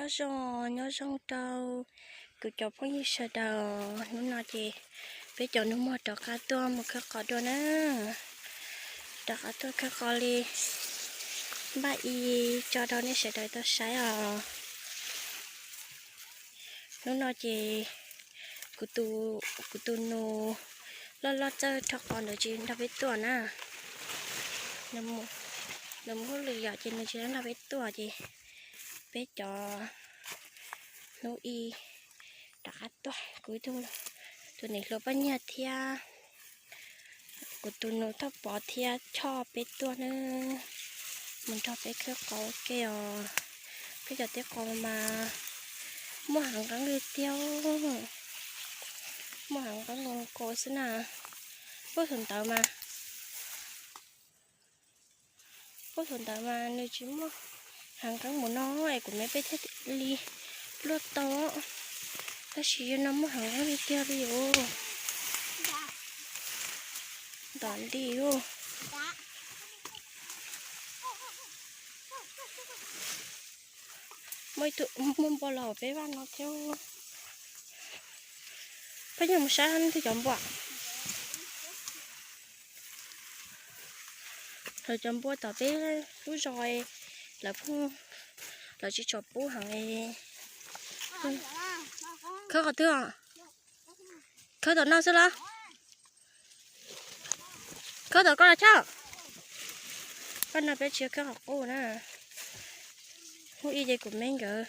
Nyob zoo, nyob zoo rau kuv cov phooj ywg sawv daws. Hnub no ces peb cov nus muag rov qab tuaj mus khawb qos dua na. Rov qab tuaj khawb qos li npaj ib tso rau nej sawv daws tau saib os. Hnub no ces kuv tus, kuv tus nus loj loj txawj rho qos ntawd tsis nrog peb tuaj na. Nws mus hauj lwm yom ces nws tsis nrog peb tuaj ces peb cov hnub ib rov qab tuaj. Kuv tus niam hluas Paj Nyiag thiab kuv tus nus Thoj Pov thiab Choj peb tuaj na, mus nrog peb khawb qos ua ke os. Peb cov teb qos mas muaj heev qeeb li tiag, muaj heev qeeb li nkaus xwb na. Puag thaum ntawd mas, puag thaum ntawd mas nws tsis muaj heev qeeb mus no es kuv me peb thiaj li luaj tau, tab sis yog no muaj heev qeeb li tiag li os. Ntom nti os. Muaj ib tug, muaj npua los hauv peb vaj no thiab. Peb yuav mus saib leej twg cov npua. Lawv cov npua tom peb lub zos, lawv pheej, lawv tsis tshua pub heev. Khawb qhov twg? Khawb tom no xwb los? Khawb tom koj los Choj. Paj no peb tsis khawb qhov qub na. Hnub ib ces kuv me nkawd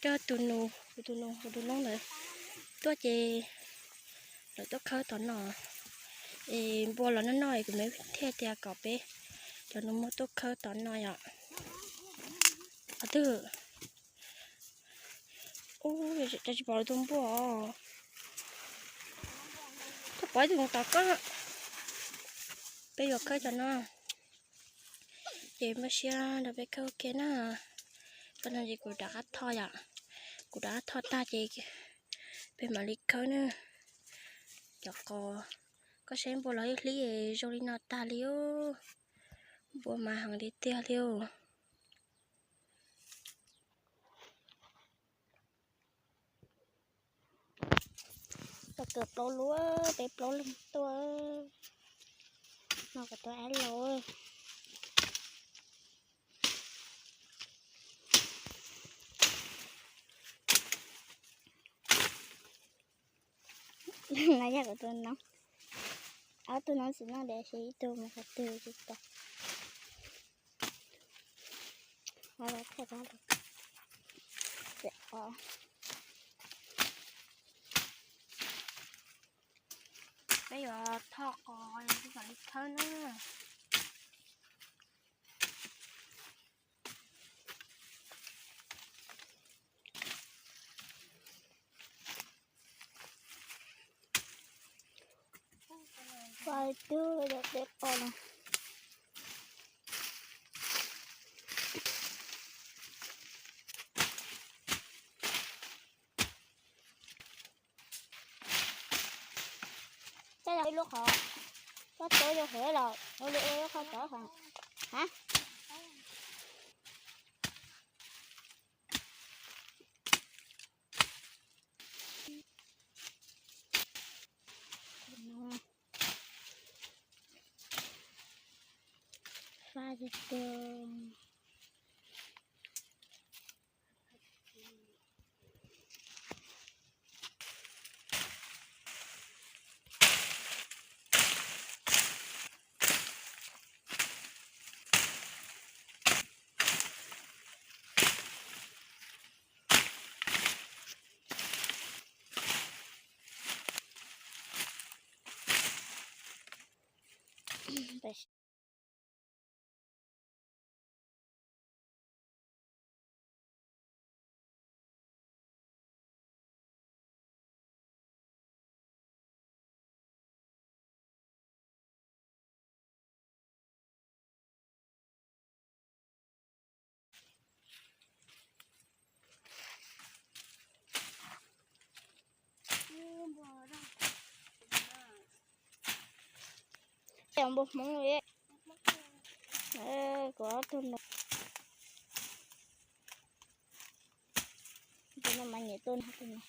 coj tus nus, kuv tus nus, kuv tus noob ntawd tuaj ces lawv tuaj khawb tom no. Es npua los noj noj es kuv me thiaj tias kom peb cov nus muag tuaj khawb tom no yom. Qhov twg? Ub, cas tsis pom lawv tus npua os. Koj pom ib tug tom koj. Peb yuav khawb cov no. Ces npaj siab nrog peb khawb ua ke na. Qhov no ces kuv rov qab tho yom. Kuv rov qab tho tag ces peb mam li khawb na. Cov qos, koj saib npua los hlib zoo li no tag li os. Npua mas heev li tiag li os. Tau kawm plaub lub, peb plaub leeg tuaj. No kom tuaj ab laus. No yog kuv tus noob. Ob tug noob txiv no tiam sis ib tug mus qhov twg tsis tau. Peb yuav tho qos, peb mam li khawb na. Pais twg yog peb qos no. Coj yog ib lub qhov, coj tuav yog hov los ua li ua lub qhov tod hov. Ha? Fab tiag tiag. Cov npua Hmoob li, kuv ob tug no. Tus no mas nyiam tus no, tus no.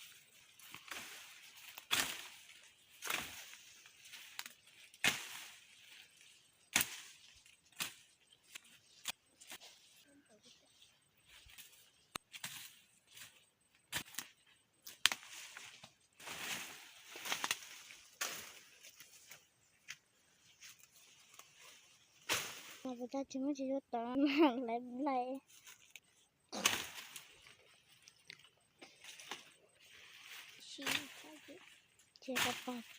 Mas puas tau tsis muaj tsis yuav tau mas laiv laiv. Tsis tau pais.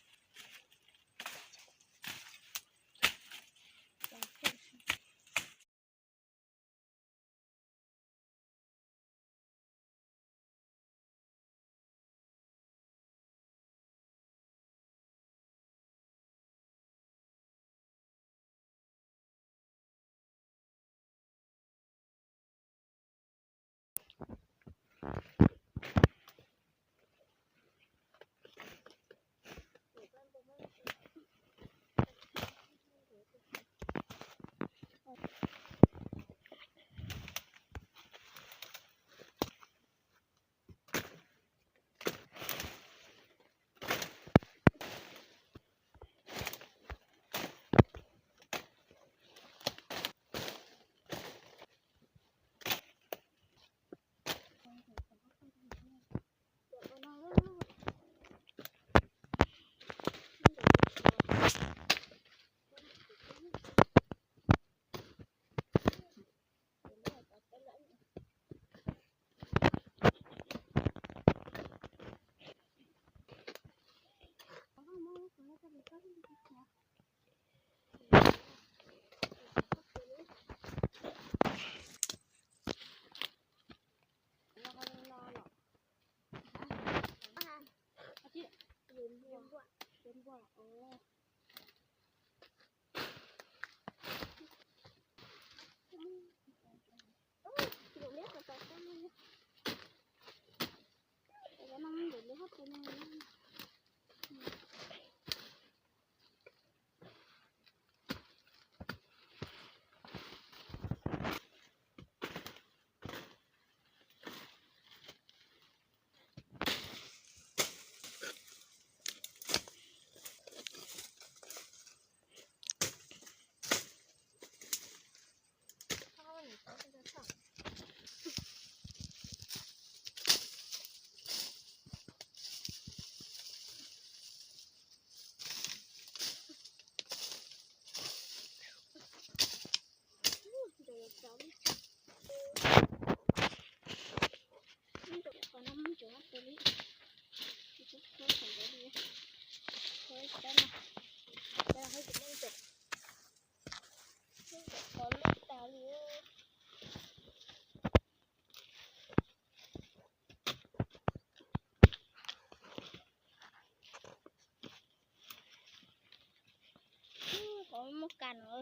Qhov muaj kas no.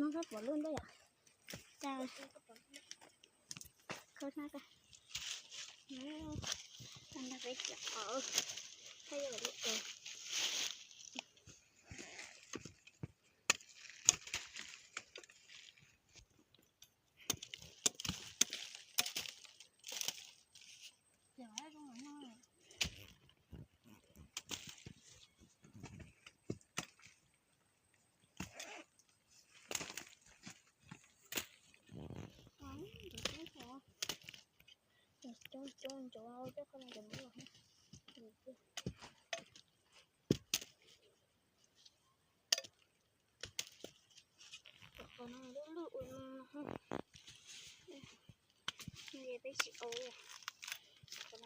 No koj pom lub ntej yom? Khawb hnab koj. Ntag peb cov qos. Koj yuav lub. Cov qos no cov no cov no cov no. Qos no lub lub ua no, peb tsis ua. Cov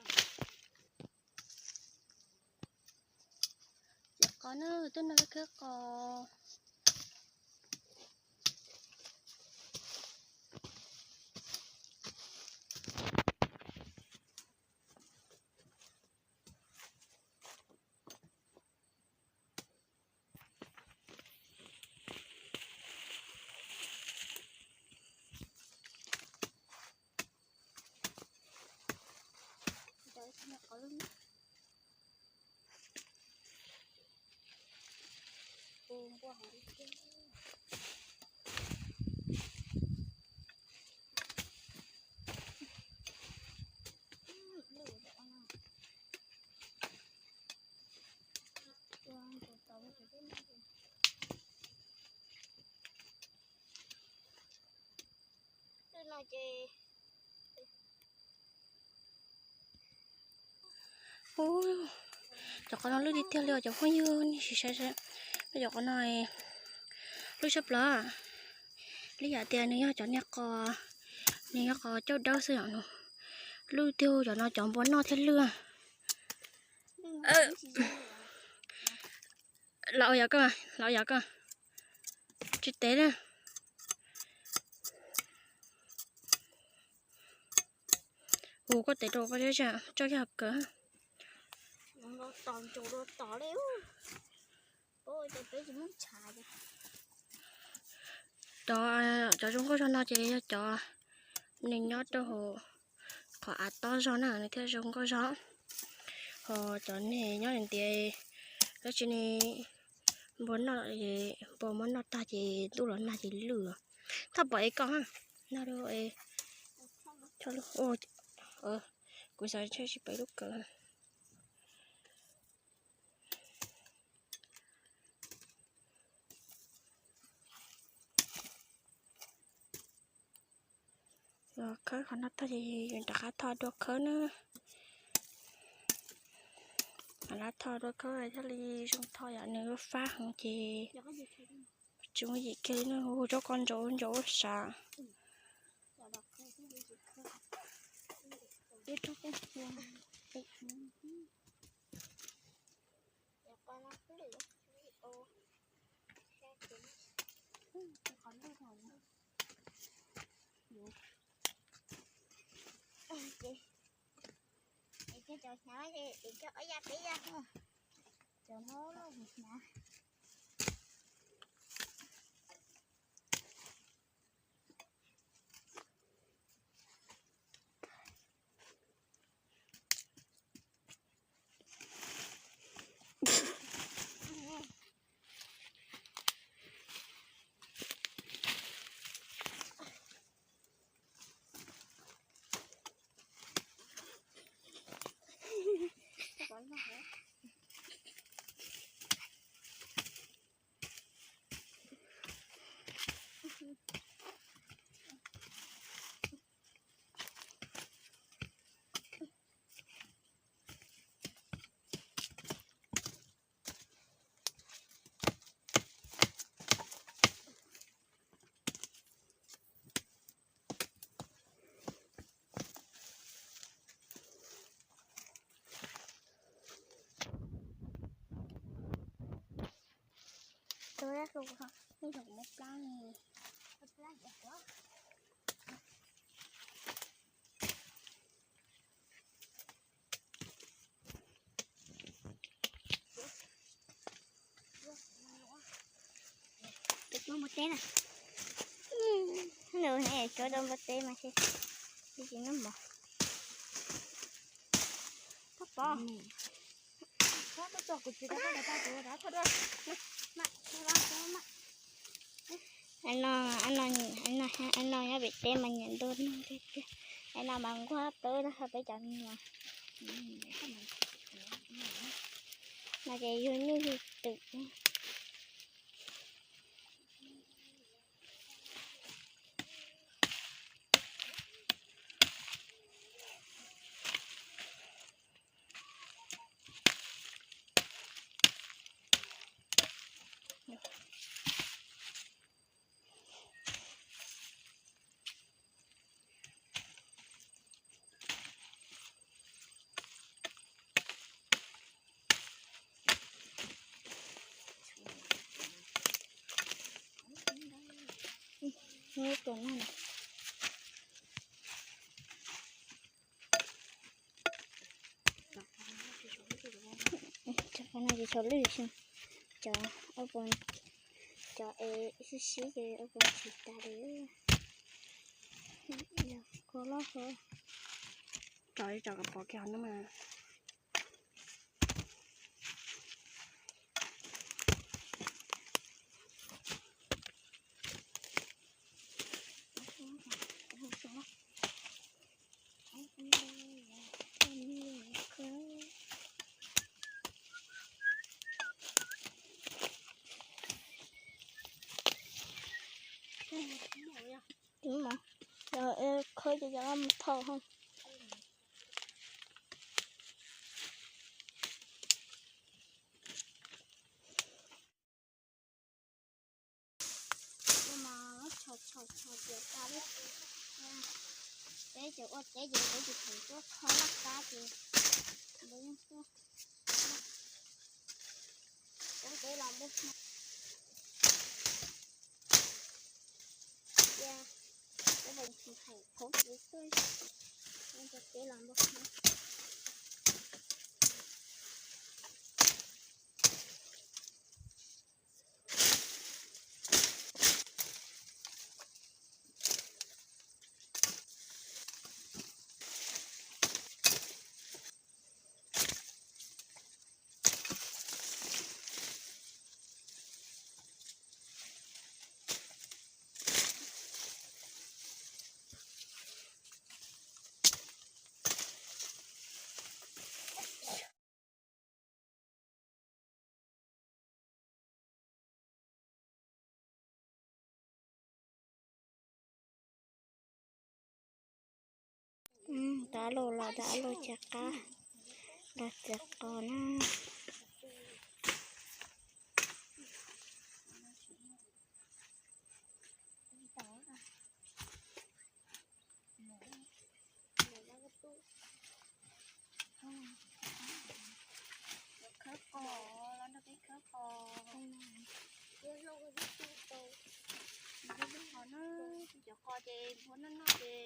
qos na, twb noj khawb qos. Ub, cov qos no lwj tiag tiag li os cov phooj ywg, nej sim saib saib. Cov qos no lwj tshaj plaws. Li yam tias nws yog cov niag qos, nws yog qos cauj dawb xwb os. Lwj tiag, cov no cov npua noj thiaj lwj. Los yog koj, los yog koj. Tsis tev na. Hu koj tev rau koj tso kiag hauv kawm. Cov, cov zoo nkauj zog no ces yog cov nws nyob rau hauv qhov av tob zog na nws thiaj zoo nkauj zog. Ho cov niag nyob ntiav, tab sis ne npua noj, npua muab noj tag ces ntuj los nag ces lwj. Thaj pom es koj na, kuv xav tsheb tsis pom lub kawm. Los khawb qhov no tag ces yus rov qab tho dua khawb na. Rov qab tho dua khawb thiaj li zoo tho yom, nws fab heev ces tsis muaj yim kiag li na. Hu tsob ko ntsaum ntsaum sav. Cov npua teb na. Nws ne cov npua teb mas tsis, tsis noj mov. Thoj pov. Ai no nyob pem teb mas nyiam ntuj nug tiag tiag. Ai no mas nquag tawb no peb cov me nyuam. No ces yug nyuj yug twm. Muab ib tus no. Cov qos no tsis tshua lwj xwb. Cov, cov es sib sib ces ua pov tsis tas li. Yog kua loj hov. Tso li tso kom pov kiag hov no mas. Khawb cov cov mus thauj hov. Mas tshos tshos tshos tias tas li. Peb cov ua teb ces peb tsis tseem tuaj kho laj kab ces peb yeej tuaj poob teb los npua hmo. Cia peb mus hais poob teb xwb, cov teb los npua hmo. Tab lus los tab lus cov qab los txiav qos na. Khawb qos los nrog peb khawb qos. Khawb qos na, cov qos ces npua noj noj ces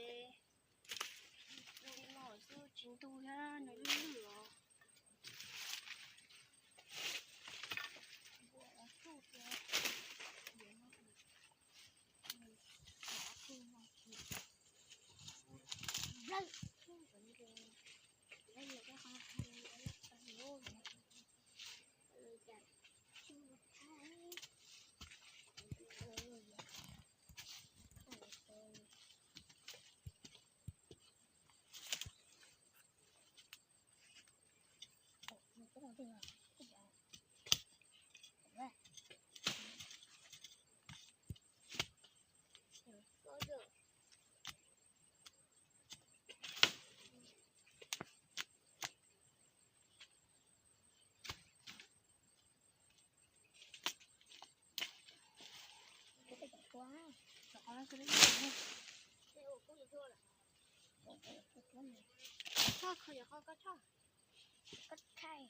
zoo li no xwb tsis ntug thiab nws lwj lwj os. Koj kho yog koj, koj thaij.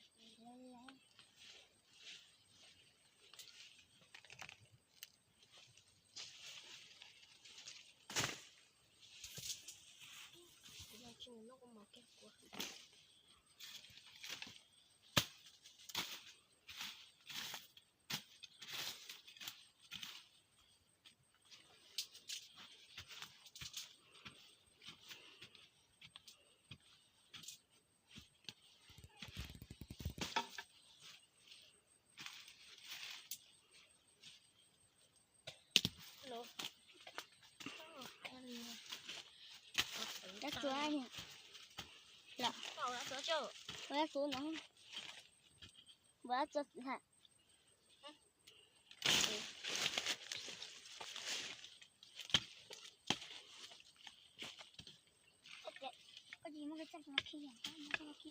Kuv tsis noj kuv mov kiag kuv. Dab tsuav lawm. Dab tsuav no. Dab tsuav lawm. Koj tsis muaj kev txaj no khi, muaj txaj no khi.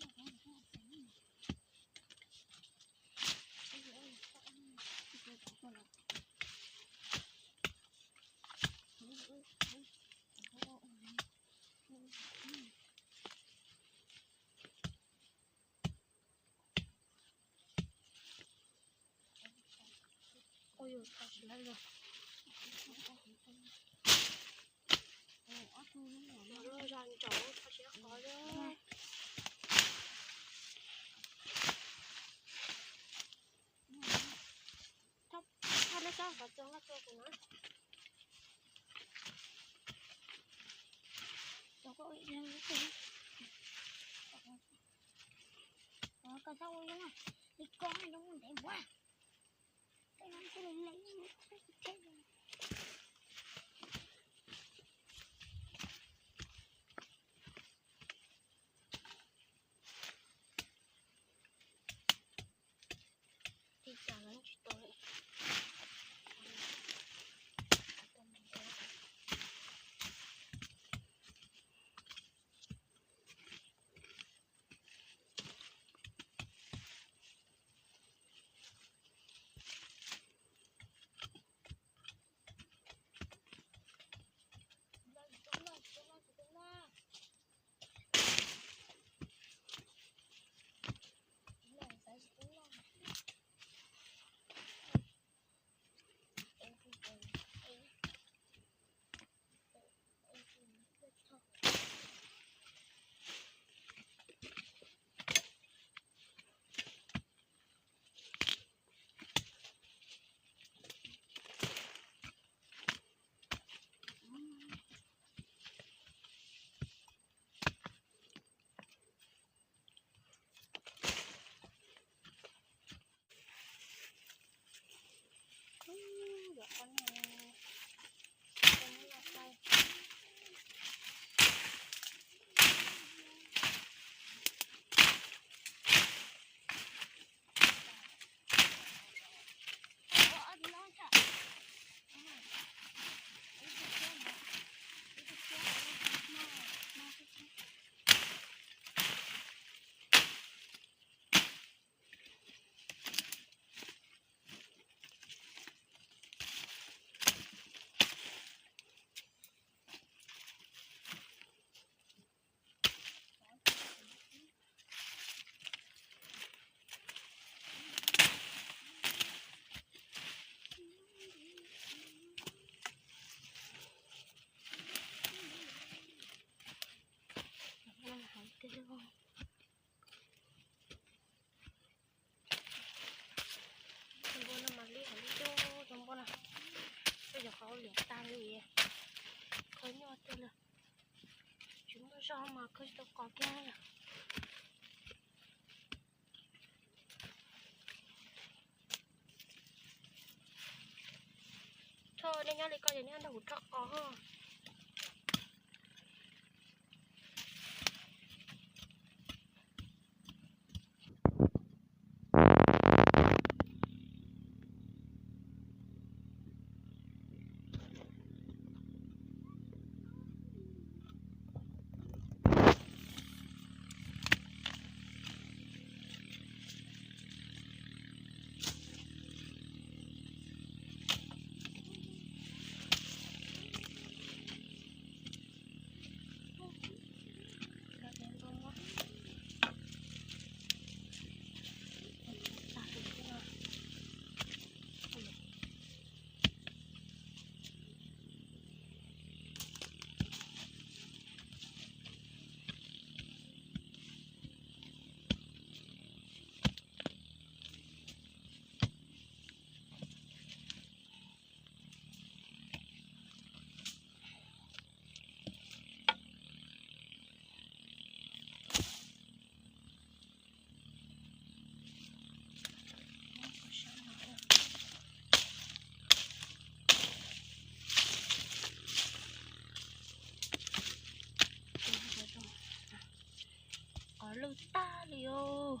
Ui, tsis lawv los. Thauj nej tsob qhov txog noj tso kuv na. Koj txhob ua zoo na, li koj zoo ntev ua. Cov npua no mas li hais li cov cov npua no, cov qhov liam tag li, khawb nyuaj tiag li, tsis muaj zog mas khawb tsis tau qos kiag. Thaum nej nyob li ko ces nej nrog kuv rho qos. Qos lwj tag li os.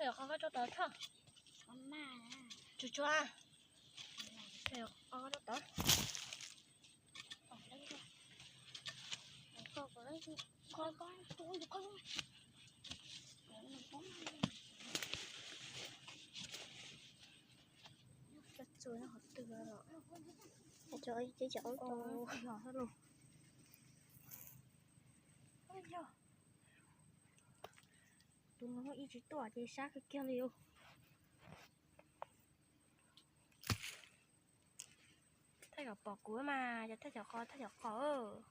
Cov qhov koj rau tod Thoj. Tsuag tsuag. Qhov koj rau tod. Koj txua no qhov twg los. Cov ub cov ub los. Tus no ib tsis tuaj ces sab kawg kiag li. Thaj kom pom kuv mas, yog thaj cov qos, thaj cov qos.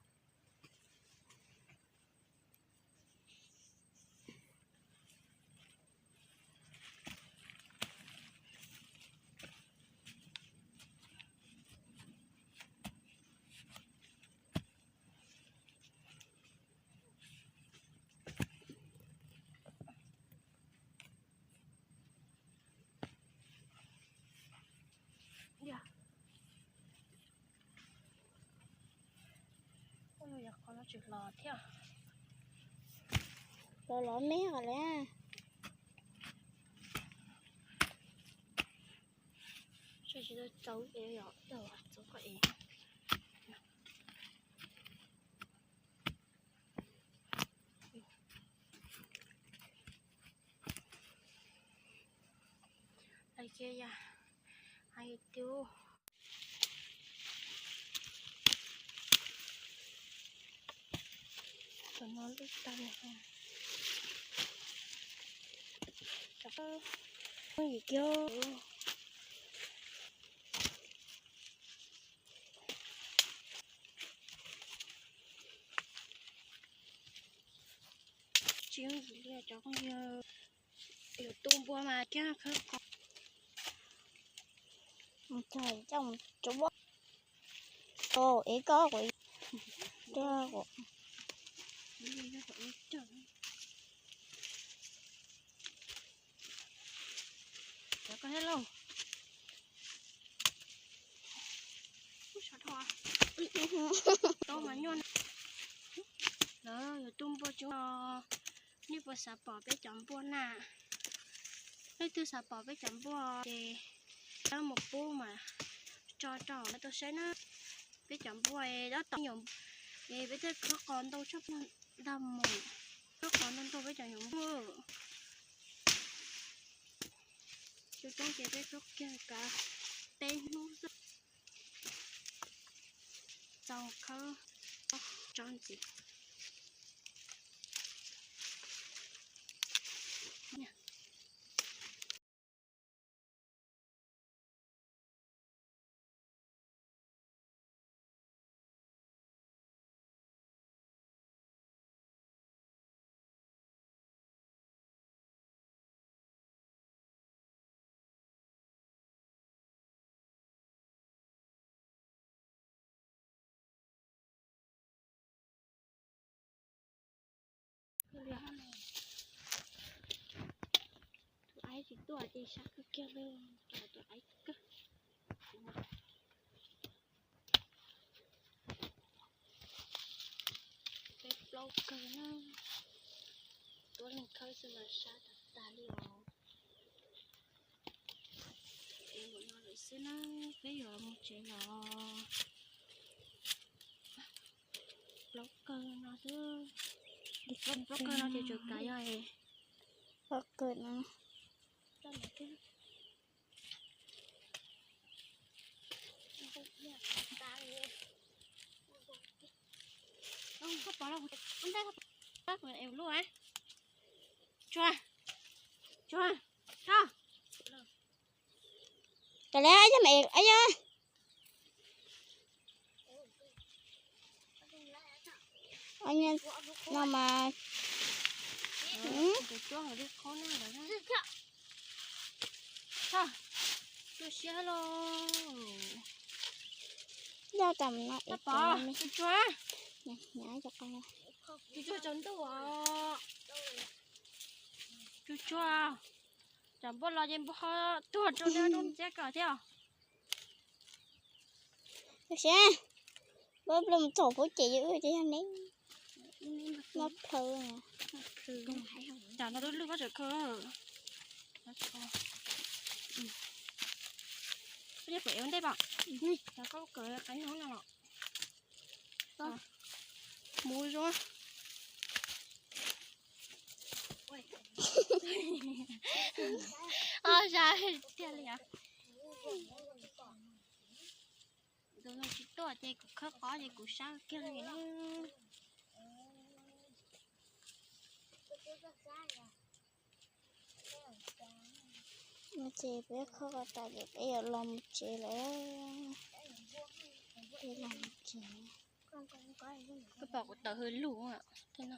Yog qhov no tsis los thiab. Los los me os lawm. Tsis tau txaus es yog txaus koj es. Lawv cia yog hais tias cov no lwj tag. Yim kiag. Tsis yooj yim li cov phooj ywg, yuav tu npua mas kiag khawb qos. Coj mus tsuab. Ev koj quav, cov koj thiab lauj. Tau mas nyuaj. Lawv yuav tu npua tsuab. Nej puas xav pom peb cov npua na? Leej twg xav pom peb cov npua ces mus pub mas tso rau hauv no tau saib na. Peb cov npua es dob tom nyuam es peb thiaj khawb qos ntau tshaj plaws ntag mas. Khawb qos ntau ntau peb cov nyuam npua. Tsuas coob ces peb khawb kiag kav peb hnub xwb. Txaus khawb tso ntxiv. Tus aib tsis tuaj ces sab kawg kiag li, tus aib kawg. Peb plaub kawg na, tuaj leeg khawb xwb mas sab tas tas li os. Es mus no lawm xwb na, peb yuav mus tsev los. Plaub kawg no xwb, plaub kawg no ces tsuas kav yog plaub kawg no. Koj pov los, koj ntej koj pov, koj pov es lub, tsuag, tsuag, tsuag. Cov lawv yog mas es yog no mas. Yog tam no es tsuag, tsuag, tsuag, tsuag. Tsam npua los ces npua ho tuag rau neb rau ntxiab kom thiab. Tab sis npua mus txog pub ces yus wb ces yog neb noj plhaw. Tsam no lub lwj koj tseem khawb. Koj puas ev ntej pom? Cov koj kawm qeeb no los mus zoo. Os, zam tiag li os. Tus no tsis tuaj ces kuv khawb qos ces kuv sab kiag li na. No ces peb khawb qos tas ces peb yuav los mus tsev lawm. Peb los mus tsev. Koj pom kuv taws hws lug tej no.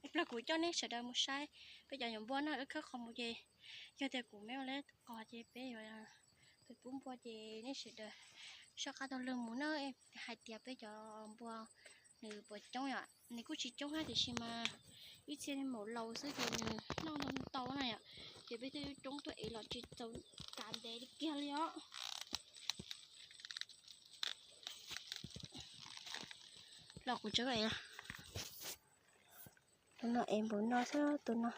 Ib pliag kuv coj nej sawv daws mus saib peb cov nyuam npua na, wb khawb qos mus ces yog tias kuv me ua leb qos ces peb yuav peb pub npua ces nej sawv daws soj qab taug lw mus na. Hais tias peb cov npua nws puas coob yom, nws kuj tsis coob na tiam sis mas ib txhia maum laus xwb ces nws noj ntau na yom, ces peb thiaj roob tuaj ev los tsis txaus kav ntev li kiag li os. Los kuv tseem ev, tus no ev npaum no xwb tus no.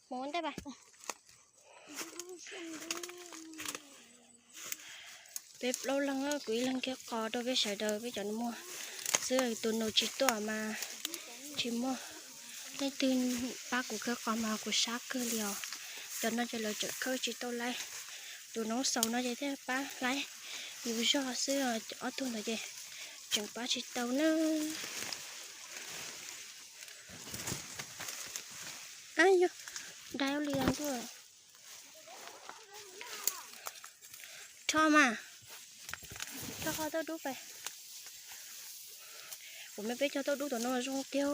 Mus ntej pas. Peb plaub leeg, kuv ib leeg khawb qos rau peb sawv daws peb cov nus muag xwb, tus nus tsis tuaj mas tsis muaj. Leej twg pab kuv khawb qos mas kuv sab kawg li os. Cov no ces lawv tseem khawb tsis tau laib, tus noob xaus no ces thiaj pab laib yus zog xwb, ob tug ntawd ces tseem pab tsis tau na. Ab yog dai ua li ntuj. Rho mas, rho qhov tauj dub pais. Kuv me peb cog tauj dub tom no zoo tiag.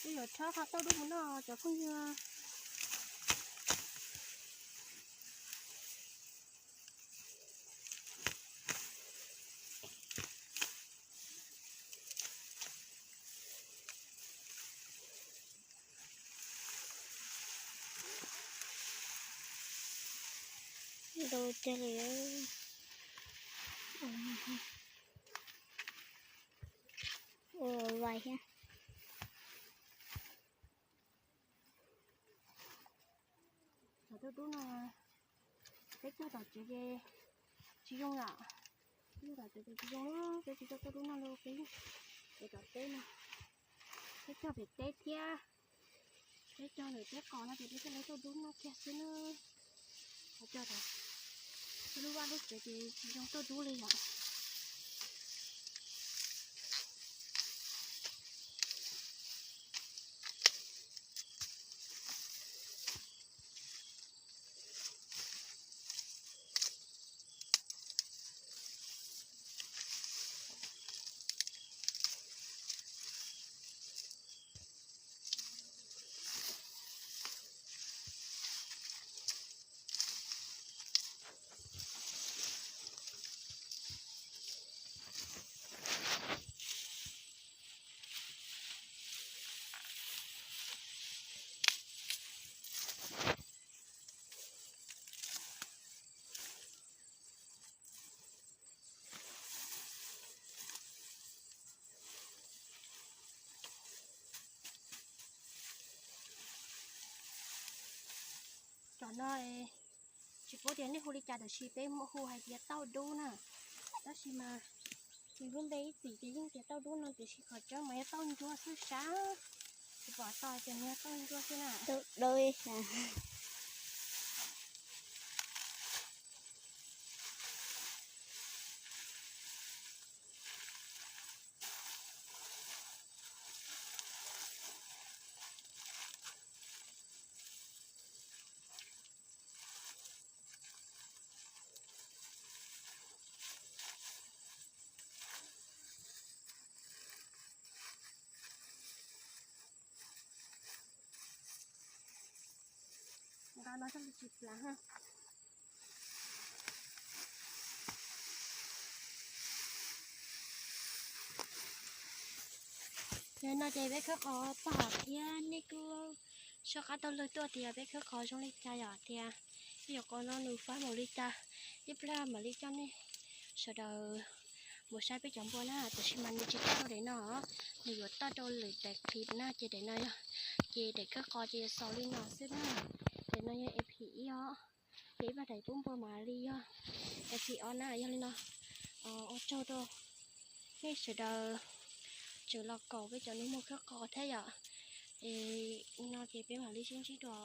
Peb yuav rho qhov tauj dub mus noj cov phooj ywg. Ntau tiag li. Ua vais thiab. Cov tauj dub no peb cog tom tsev ces tsis zoo yom. Peb cog tom tsev ces tsis zoo, peb tsis cog tauj dub noj li peb, peb tom teb no. Peb cog pem teb thiab. Peb cog lawm teb qos no ces peb cog lawm tauj dub noj kiag xwb na. Cog tom lub vaj lub tsev ces tsis zoo tauj dub li yom. Cov no tsis paub tias nej hu li cas tiam sis peb muab hu hais tias tauj dub na. Tab sis mas nws lub npe ib txwm ces yeej tias tauj dub no tiam sis qhov tseeb mas yog tauj ntsuab xwb sab. Tsis pom tau tias nws yog tauj ntsuab xwb na. Nqa no tsis plam ha. Yog no ces peb khawb qos tag thiab nej kuj soj qab taug lw tuaj tias peb khawb qos zoo li cas yom, tias peb yuav qos no nws fab npaum li cas, ib pliag mam li coj nej sawv daws mus saib peb cov npua na. Tab sis mas nws tsis tau daim no, nws yuav tau rau lwm daim clip na. Ces daim no yog, ces daim khawb qos ces yuav xaus li no xwb na. Daim no yog ep ib os, ces ib pab daim pub npua mam li yog ep ob na. Yog li no, ua tsaug rau nej sawv daws tseem los koom peb cov nus muag khawb qos thiab yom. Es no ces peb mam li sib ntsib dua